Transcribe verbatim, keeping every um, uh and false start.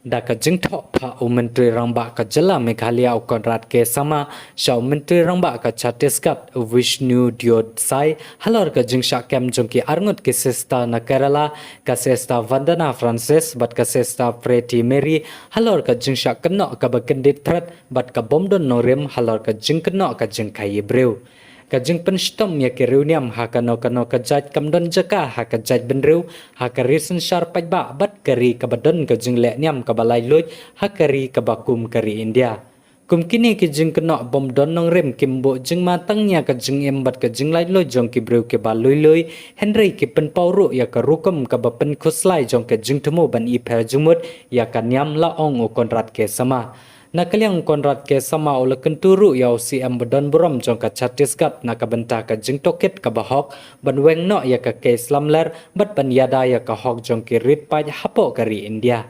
Da ka jingthoh phah u Myntri Rangbah ka jylla Meghalaya u Conrad K Sangma sha u Myntri Rangbah ka Chhattisgarh u Vishnu Deo Tsai halor ka jingshah kem jong ki arngut ki sister na Kerala, ka Sister Vandana Francis bad ka Sister Pretty Mary, halor ka jingshah kynnoh kaba kyndit thret bad ka bym don nongrim halor ka jingkynnoh ka jingkhaii briew. Ka jingpynshitom ïa ki riewniam ha kano kano ka jait kam don jaka ha ka jaitbynriew, ha ka ri synshar paidbah bad ka ri kaba don ka jinglehniam kaba laitluid ha ka ri kaba kum ka ri India. Kum kine ki jingkynnoh bym don nongrim kim buh jingma tang ïa ka jingim bad ka jinglaitluid jong ki briew kiba lui lui, hynrei ki pynpaw ruh ïa ka rukom kaba pynkhuslai jong ka jingthmu ban ipher jingmut ïa ka niam, la ong u Conrad K Sangma. Na ka liang u Conrad K Sangma u la kyntu ruh ïa u C M badonburom jong ka Chhattisgarh na ka bynta ka jingtohkit kaba hok ban weng noh ïa ka case lamler bad ban ïada ïa ka hok jong ki rit paid hapoh ka ri India.